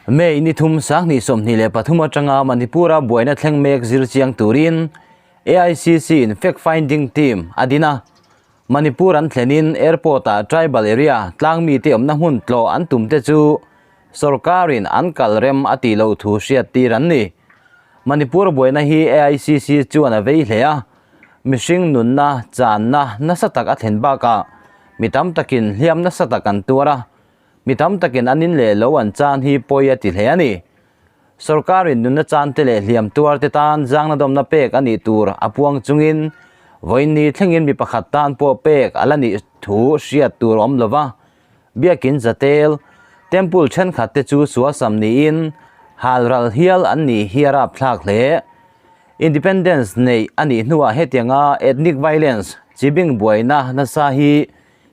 May ni thum 2023 atanga Manipur-a buaina thleng mek zir chiang turin AICC in fact finding team a din a. Manipur an thlenin airport-ah tribal area tlang mite awmna hmun tlawh an tum te chu sorkarin an kal rem a tih loh thu hriat tir an ni. Manipur buaina hi AICC chuan a vei hle a, mihring nunna channa nasa tak a thlen bakah mi tam takin hliam nasa tak an tuar a, mi tam takin an in leh lo an chan hi pawi a ti hle a ni. Sorkarin nunna chante leh hliam tuarte tan zangna dawmna pek a nih tur a puang chungin vawiinni thlengin mi pakhat tan pawh pek a la nih thu hriat tur a awm lo va. Biakin Zatel, Temple thenkhat te chu suasam niin halral hial an nih hi a rapthlak hle. Independence neih a nih hnuah hetianga ethnic violence chibing buaina nasa hi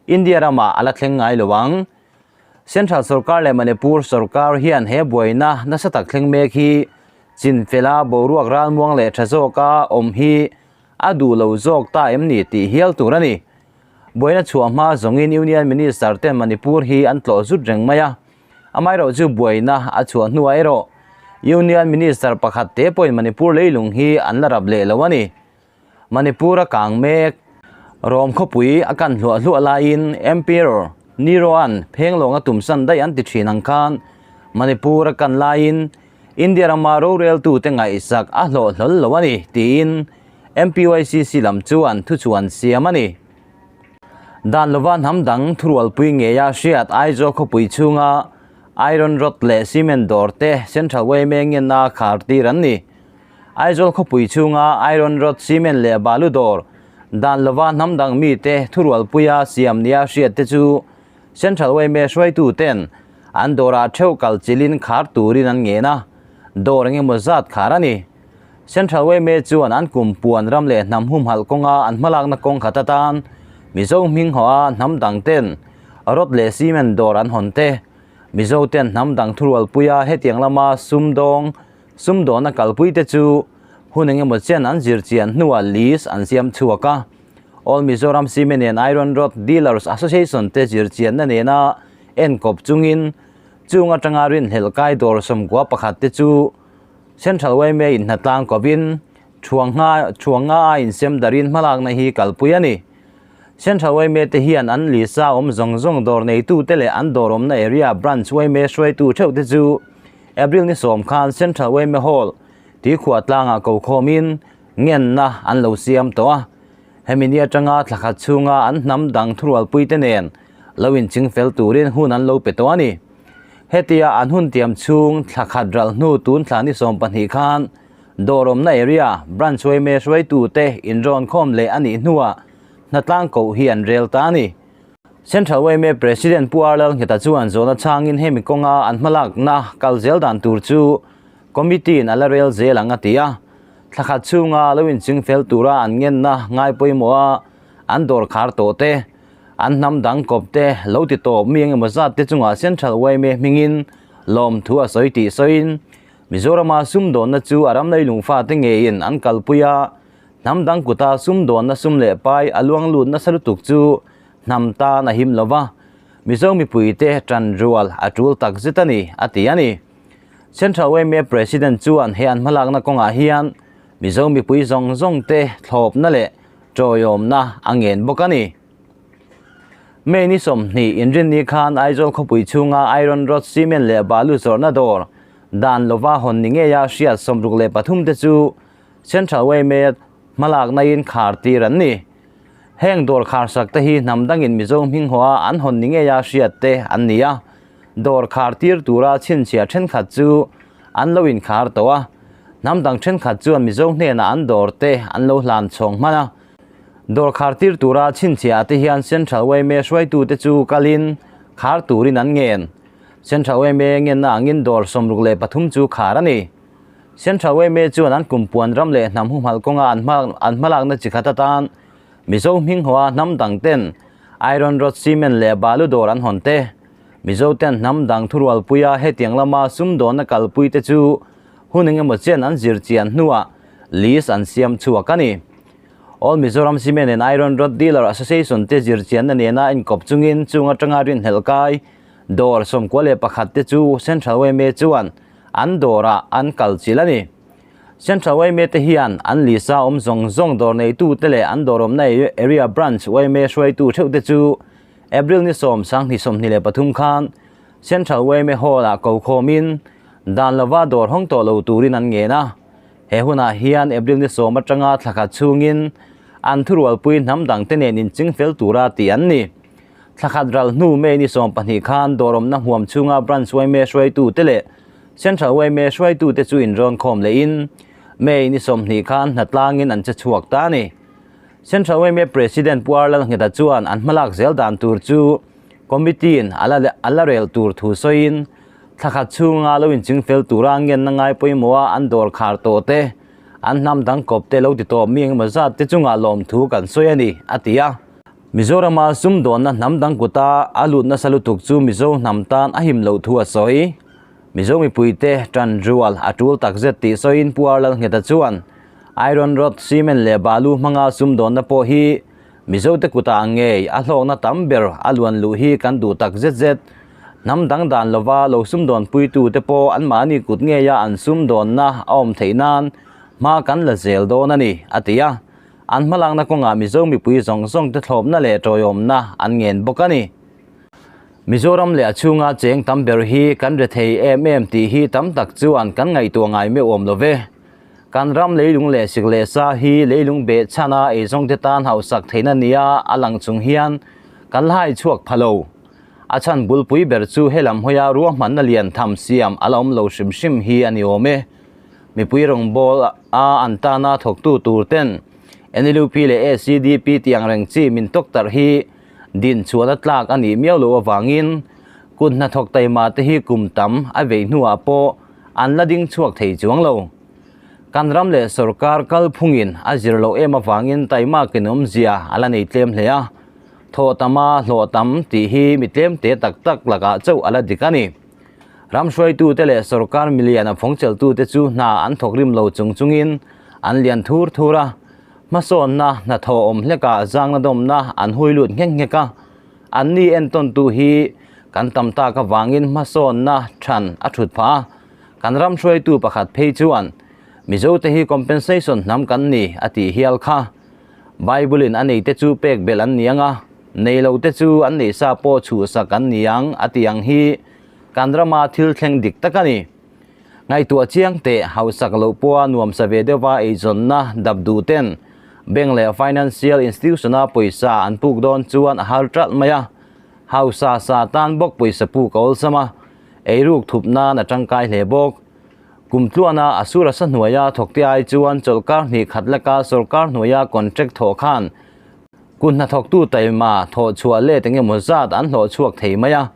India ramah a la thleng ngai lo ang. Central sorkar leh Manipur sorkar hian he buaina nasa tak thleng mek hi chinfela boruak ralmuang leh tha zawka awm hi a duh lo zawk ta em ni tih hial tur a ni. Buaina chhuah hma zawngin Union Minister ten Manipur hi an tlawh zut reng mai a, amaherawh chu buaina a chhuah hnuah erawh Union Minister pakhat te pawhin Manipur leilung hi an la rap leh lo a ni. Manipur a kang mek. Rom khawpui a kan hluah hluah laiin Emperor Nero-a'n phenglawng a tumsan daih an ti thin ang khan Manipur a kan laiin India rama roreltute ngaihsak a hlawh hlawl lo a ni tiin MPYCC lam chuan thuchhuan siam a ni. Dan lova hnam dang thurualpui ngeia hriat Aizawl khawpui chhunga Iron Rod leh Cement dawr te Central yma ngenna khar tir an ni. Aizawl khawpui chhunga Iron Rod, Cement leh Balu dawr dan lova hnam dang mite thurualpuia siam nia hriat te chu Central yma hruaitu ten an dawrah theuh kal chilin khar turin an ngen a, dawr engemaw zat khar a ni. Central yma chuan an kum puan ram leh hnam humhalh kawnga an hmalakna kawng khat atan Mizo hming hawha hnam dang ten rod leh cement dawr an hawn te, Mizo ten hnam dang thurualpuia hetiang lama sumdawng sumdawna kalpui te chu hun engemaw chen an zir chian hnuah list an siam chhuak a. All Mizoram Cement and Iron Rod Dealers Association te zir chianna nena enkawp chungin chung atanga rinhlelh kai dawr sawmkua pakhat te chu Central yma in hnatlang kovin thuangha thuanga a insem darin hmalakna hi kalpui a ni. Central yma te hian an lisa awm zawng zawng dawr neitu te leh an dawr awmna area branch yma hruaitu theuh te chu April ni sawm khan Central yma Hall tuikhuah tlangah ko khawmin ngenna an lo siam tawh a. Hemi ni atanga thla khat chhunga an hnam dang thurualpui te nen lo inching fel turin hun an lo pe tawh a ni. Hetia an hun tiam chhung thla khat ral hnu tun thla ni 12 khan dawrawmna area branch yma hruaitute inrawn khawm leh a nih hnuah hnatlang koh hi an rel ta a ni. Central yma President Pu Arlal Ngheta chuan zawhna chhangin hemi kawnga an hmalakna kal zel dan tur chu committee in a la rel zel ang a ti a. Thla khat chhunga lo inching fel tura an ngenna ngai pawimawh a an dawr khar tawh te, an hnam dang kawp te lo ti tawp mi engemaw zat te chungah Central yma hmingin lawmthu a sawi tih sawiin Mizorama sumdawnna chu a ram leilungfa te ngeiin an kalpui a, hnam dang kuta sumdawnna sum leh pai a luang lut nasa lutuk chu hnam tan a him lova, Mizo mipuite tan rual a tul tak zet a ni, a ti a ni. Central yma President chuan he an hmalakna kawngah hian Mizo mipui zawng zawng te thlawpna leh tawiawmna a ngen bawk a ni. May ni 20 inrinni khan Aizawl khawpui chhunga Iron Rod Cement leh Balu zawrhna dawr dan lova hawn ni ngeia hriat 63 te chu Central yma hmalakna in khar tir an ni. Heng dawr khar sak te hi hnam dangin Mizo hming hawha an hawn ni ngeia hriat te an ni a. Dawr khar tir tura chhinchhiah thenkhat chu an lo inkhar tawh a. Hnam dang thenkhat chuan Mizo hnenah an dawr te an lo hlan chhawng hman a. Dawr khar tir tura chhinchhiah te hian Central yma hruaitute chu kalin khar turin an ngen. Central yma ngenna angin dawr 63 chu khar a ni. Central yma chuan an kumpuan ram leh hnam humhalh kawnga an hma an hmalakna chi khat atan Mizo hming hawha hnam dang ten Iron Rod Cement leh Balu dawr an hawn te. Mizo ten hnam dang thurualpuia hetiang lama sumdawnna kalpui te chu hun engemaw chen an zir chian hnuah list an siam chhuak a ni. All Mizoram Cement and Iron Rod Dealer Association te zir chianna nena inkawp chungin chung atanga rinhlelh kai Dawr 91 te chu Central yma chuan an dawrah an kal chilh a ni. Central yma te hian an lisa awm zawng zawng dawr neitute leh an dawr awmna area branch yma hruaitu theuh te chu April ni sawm sanghnih 23 khan Central yma Hall-ah ko khawmin dan lova dawr hawng tawh lo turin an ngen a. He hunah hian April ni sawm atanga thla khat chhungin an thurualpui hnam dangte nen inching fel tura tih an ni. Thla khat ral hnu May ni 20 khan dawr awmna huam chhunga Branch yma hruaitute leh Central yma hruaitute chu inrawn khawm lehin May ni 20 khan hnatlangin an che chhuak ta a ni. Central yma President Pu Arlal Ngheta chuan an hmalak zel dan tur chu Committee-in a la rel tur thu sawiin thla khat chhunga lo inching fel tura ngenna ngai pawimawha an dawr khar tawh te, an hnam dang kawp te lo ti tawh mi engemaw zat te chungah lawmthu kan sawi a ni, a ti a. Mizorama sumdawnna hnam dang kuta a lut nasa lutuk chu Mizo hnam tan a him loh thu a sawi. Mizo mipuite tan rual a tul takzet tih sawiin Pu Arlal Ngheta chuan Iron rod, cement leh balu hmanga sumdawnna pawh hi Mizote kutah ngei a hlawkna tam ber a luan luh hi kan duh tak zet zet. Hnam dang dan lova lo sumdawn puitute pawh anmahni kut ngeia an sumdawnna a awm theih nan hma kan la zel dawn a ni, a ti a. An hmalakna kawngah Mizo mipui zawng zawngte thlawpna leh tawiawmna an ngen bawk a ni. Mizoram leh a chhunga cheng tam ber hi kan rethei em em tih hi tam tak chuan kan ngaihtuah ngai meuh awm lo ve. Kan ram leilung leh sik leh sa hi leilung beh chhana eizawngte tan hausak theihna nia a lang chung hian kan la hai chhuak pha lo. A chhan bulpui ber chu helam hawia ruahmanna lian tham siam a la awm lo hrim hrim hi a ni awm e. Mipui rawngbâwl a an tana thawktu tur ten NLUP leh ACDP tih ang reng chi min tawk tarh hi din chhuahna tlak a nih miau loh avangin kut hnathawk taima te hi kum tam a vei hnuah pawh an la ding chhuak thei chuang lo. Kan ram leh sorkar kalphungin a zir loh em avangin taimakin awmzia a la nei tlem hle a, thawh tama hlawh tam tih hi mi tlemte tak tak lakah chauh a la dik a ni. Ram hruaitute leh sorkar milian a fawngcheltute chu hna an thawk rim lo chung chungin an lian thur thur a, hmasawnna hnathawh awm hlekah zangna dawmna an hui lut nghek nghek a, anni entawntu hi kan tam tak avangin hmasawnna than a thut phah a, kan ram hruaitu pakhat phei chuan Mizote hi compensation hnam kan ni a tih hial kha. Bible-in a neite chu pek belh an ni ang a, nei lote chu an neih sa pawh chhuhsak an ni ang a tih ang hi kan rama thil thleng dik tak a ni. Ngaihtuah chiang teh hausak loh pawha nuamsa ve deuha eizawnna dap duh ten bank leh financial institution-a pawisa an puk dawn chuan a har ṭalh mai a, hausa sa tan bawk pawisa puk a awlsam a, eiruk thup nan a ṭangkai hle bawk. Kum tluana a sur a sa hnuaia thawkte ai chuan chawlhkar hnih khat laka sawrkar hnuaia contract thawh khan kut hnathawktu taima thawh chhuah let eng emaw zat an hlawh chhuak thei mai a,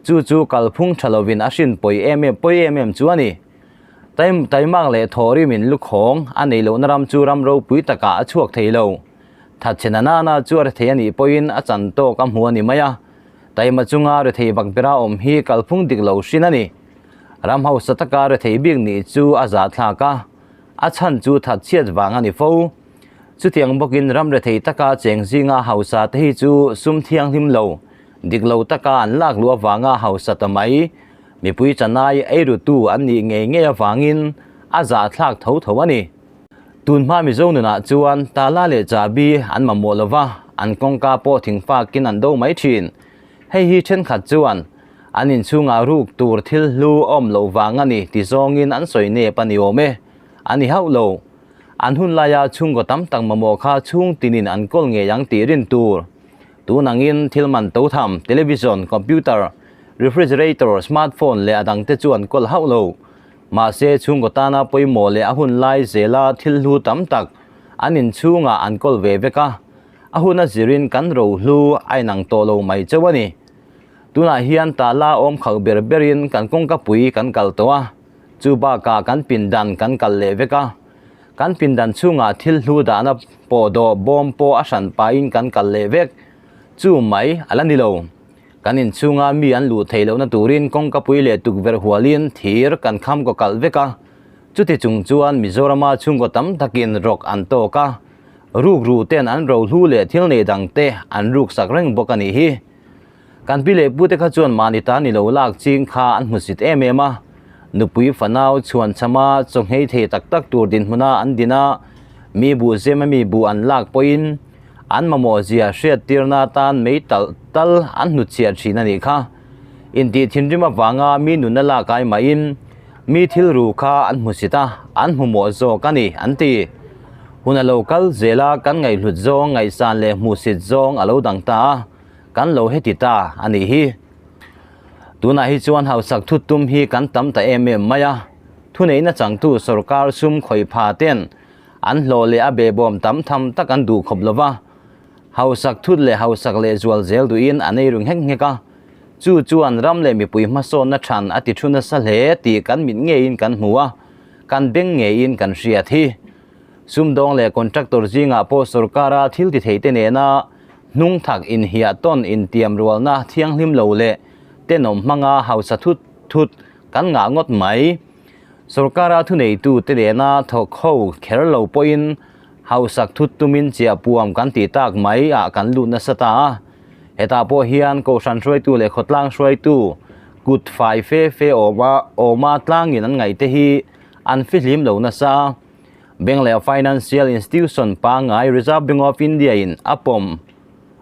chu chu kalphung tha lovin a hrin pawi em em pawi em em chu a ni. Taim taimak leh thawhrimin lukhawng a neih lohna ram chu ram ropui takah a chhuak thei lo. Thatchhe na nana chu a rethei a nih pawhin a chan tawk a hmu a ni mai a, taima chunga rethei vak bera awm hi kalphung dik lo hrin a ni. Ram hausa taka rethei bik nih chu a zahthlak a, a chhan chu thatchhiat vang a ni fo. Chutiang bawkin ram rethei taka cheng zinga hausa te hi chu sum thianghlim lo, dik lo taka an lak luh avanga hausa ta mai, mipui chanai eirutu an nih ngei ngei avangin a zahthlak tho tho a ni. Tunhma Mizo nunah chuan tala leh chahbi an mamawh lova, an kawngka pawh thingfakin an do mai thin. Hei hi thenkhat chuan an inchhungah ruk tur thil hlu a awm loh vang a ni ti zawngin an sawi nep a ni awm e. A ni hauh lo. An hun laia chhungkaw tam tak mamawh kha chhung tinin an kawl ngei ang tih rin tur. Tun angin thil man to tham, television, computer, refrigerator, smartphone leh a dangte chu an kawl hauh lo. Mahse chhungkaw tana pawimawh leh a hun lai zela thil hlu tam tak an inchhungah an kawl ve vek a. A hun a zirin kan rohlu a inang tawh lo mai chauh a ni. Tunah hian tala awm khalh ber berin kan kawngka pui kan kal tawh a, chu bakah kan pindan kan kal leh vek a. Kan pindan chhungah thil hlu dahna pawhdawh bawm pawh a hran pahin kan kal leh vek. Chu mai a la ni lo. Kan inchhunga mi an luh theih lohna turin kawngka pui leh tukverh hualin thir kan kham kaw kalh vek a. Chuti chung chuan Mizorama chhungkaw tam takin rawk an tawk a, rukru ten an rohlu leh thil nei dangte an ruksak reng bawk a nih hi. Kan pi leh pute kha chuan mahni ta ni lo lak ching kha an hmusit em em a, nupui fanau chhuan chhama chawnghei thei tak tak tur dinhmuna an din a, mi buh zema mi buh an lak pawhin an mamawh zia hriattirna atan mei talh tal an hnutchhiah thin a nih kha. Intih thinrim avanga mi nunna lak ai mahin mi thil ru kha an hmusit a, an hmumawh zawk a ni an ti. Hun a lo kal zel a, kan ngaihhlut zawng, ngaihsan leh hmuhsit zawng a lo dang ta a, kan lo heti ta a nih hi. Tunah hi chuan hausak thut tum hi kan tam ta em em mai a, thuneihna changtu sorkar sum khawih pha ten an hlawh leh a behbawm tam tham tak an duh khawp lo va, hausak thut leh hausak leh zual zel duhin an ei ru nghek nghek a, chu chuan ram leh mipui hmasawnna than a ti thu nasa hle tih kan mit ngeiin kan hmu a, kan beng ngeiin kan hriat hi. Sumdawng leh contractor zingah pawh sorkara thil ti theite nena hnung thak inhiah tawn intiam rualna thianghlim lo leh tenawm hmanga hausa thut thut kan ngah ngawt mai. Sorkara thuneitu te nena thawk ho kher lo pawhin hausak thut tumin chiah puam kan tih tak mai ah kan lut nasa ta a. Hetah pawh hian Kohhran hruaitu leh khawtlang hruaitu kut fai fe fe awma awma tlangin an ngaih te hi an fihlim lo nasa. Bank leh Financial Institution pangngai Reserve Bank of India in a pawm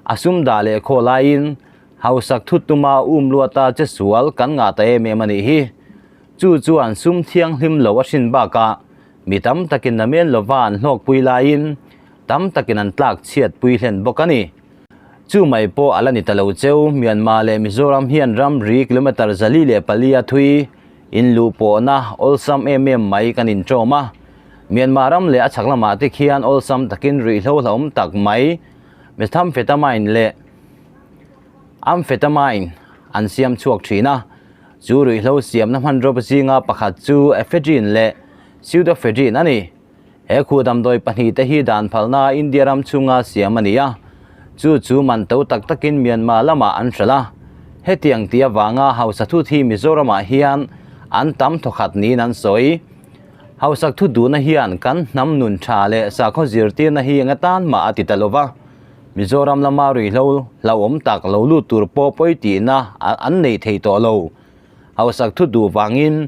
a sum dah leh khaw laiin hausak thut tuma um luata che sual kan ngah ta em em a nih hi. Chu chuan sum thianghlim lo a hrin bakah mi tam takin a men lova an hlawkpui laiin tam takin an tlak chhiatpui hlen bawk a ni. Chu mai pawh a la ni ta lo cheu, Myanmar leh Mizoram hian ramri kilometre 404 a thui inluh pawhna awlsam em em mai kan inṭawm a. Myanmar ram leh a chhak lamah te khian awlsam takin ruihhlo hlauhawm tak mai methamphetamine leh amphetamine an siam chhuak thin a. Chu ruihhlo siamna hmanraw zinga pakhat chu ephedrine leh pseudoephedrine a ni. He khuh damdawi pahnihte hi dan phalna India ram chhunga siam a ni a, chu chu man to tak takin Myanmar lamah an hralh a. Hetiang tih avanga hausa thut hi Mizoramah hian an tam thawkhat niin an sawi. Hausak thut duhna hian kan hnam nun tha leh sakhaw zirtirna hi eng atan mah a ti ta lova, Mizoram lama ruihhlo hlauhawm tak lo lut tur pawh pawi tihna an nei thei tawh lo. Hausak thut duh vangin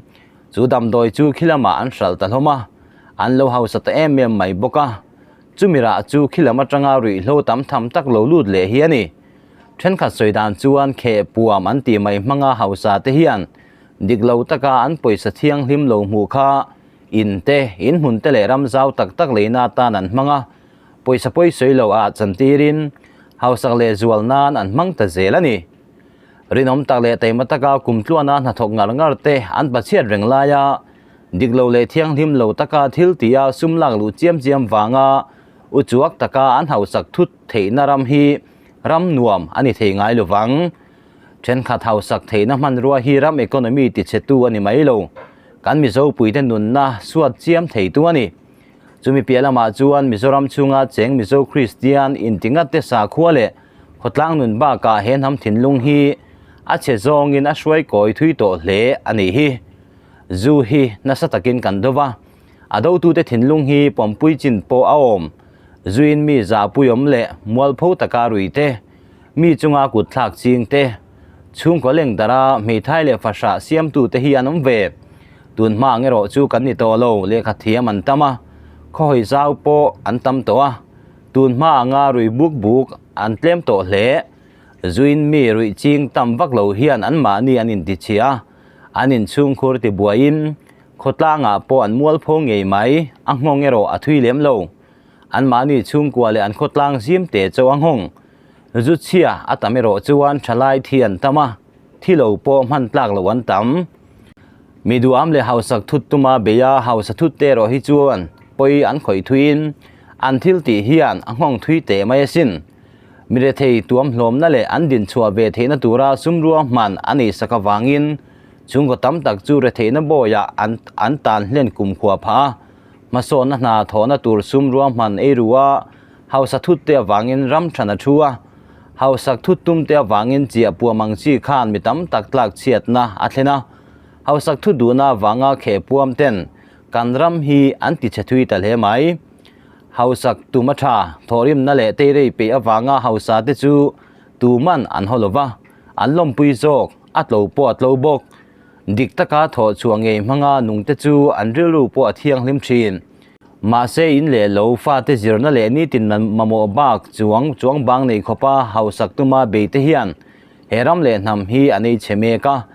Chu damdawi chu khi lamah an hralh ta hlawm a, an lo hausa ta em em mai bawk a. Chumi rah chu khi lam atanga ruihhlo tam tham tak lo lut leh hi a ni. Thenkhat sawi dan chuan kheh puam an tih mai hmanga hausa te hian dik lo taka an pawisa thianghlim lo hmuh kha in te, in hmun te leh ram zau tak tak leina atan an hmang a, pawisa pawi sawi lo ah chantirin hausak leh zual nan an hmang ta zel a ni. Rinawm tak leh taima taka kum tluana hnathawk ngar ngar te an pachhiat reng laia dik lo leh thianghlim lo taka thil tia sum lak luh chiam chiam vanga uchuak taka an hausak thut theihna ram hi ram nuam a ni thei ngai lovang. Thenkhat hausak theihna hmanrua hi ram economy tichhetu a ni mai lo, kan Mizopuite nunna suat chiam theitu a ni. Chumi piah lamah chuan Mizoram chhunga cheng Mizo Kristian intingatte sakhua leh khawtlang nun bakah he hnam thinlung hi a chhe zawngin a hruai kawi thui tawh hle a nih hi. Zu hi nasa takin kan do va, a dotute thinlung hi pawmpui chin pawh a awm. Zuin mi zahpuiawm leh mualpho taka rui te, mi chunga kut thlak ching te, chhungkaw leng dara hmeithai leh fahrah siamtute hi an awm ve. Tun hma ang erawh chu kan ni tawh lo, lehkha thiam an tam a, khawhawi zau pawh an tam tawh a, tun hma anga rui buk buk an tlem tawh hle. Zuin mi ruih ching tam vak lo hian anmahni an intichhia a, an inchhungkhur tibuaiin khawtlangah pawh an mualpho ngei mai, a nghawng erawh a thui lem lo. Anmahni chhungkua leh an khawtlang zim te chauh a nghawng. Zu chhia a tam erawh chuan thalai thi an tam a, thi lo pawh hman tlak loh an tam. Mi duham leh hausak thut tuma beia hausa thut te erawh hi chuan pawi an khawih thuiin an thil tih hian a nghawng thui teh mai asin. Mi rethei tuam hlawmna leh an dinchhuah ve theihna tura sumrua hman a nei sak avangin chhungkaw tam tak chu retheihna bawiah an an tan hlen kumkhua phah a, hmasawnna hna thawhna tur sumrua hman ei ru a, hausa thut te avangin ram than a thu a, hausak thut tum te avangin chiah puam ang chi khan mi tam tak tlak chhiatna a thlen a, hausak thut duhna avanga kheh puam ten kan ram hi an ti chhe thui ta hle mai. Hausak tum a tha, thawhrimna leh teirei peih avanga hausa te chu tuman an haw lova, An lawmpui zawk, a tlo pawh a tlo bawk. Dik taka thawh chhuah ngei hmanga nungte chu an rilru pawh a thianghlim thin. Mahse in leh lo fate zirna leh nitin mamawh bak chuang chuang bang nei khawpa hausak tuma beite hian he ram leh hnam hi an ei chhe mek a,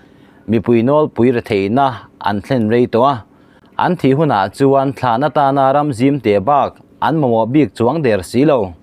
mipui nawlpui retheihna an thlen rei tawh a. An thih hunah chuan thlan atana ram zim teh bak an mamawh bik chuang der si lo.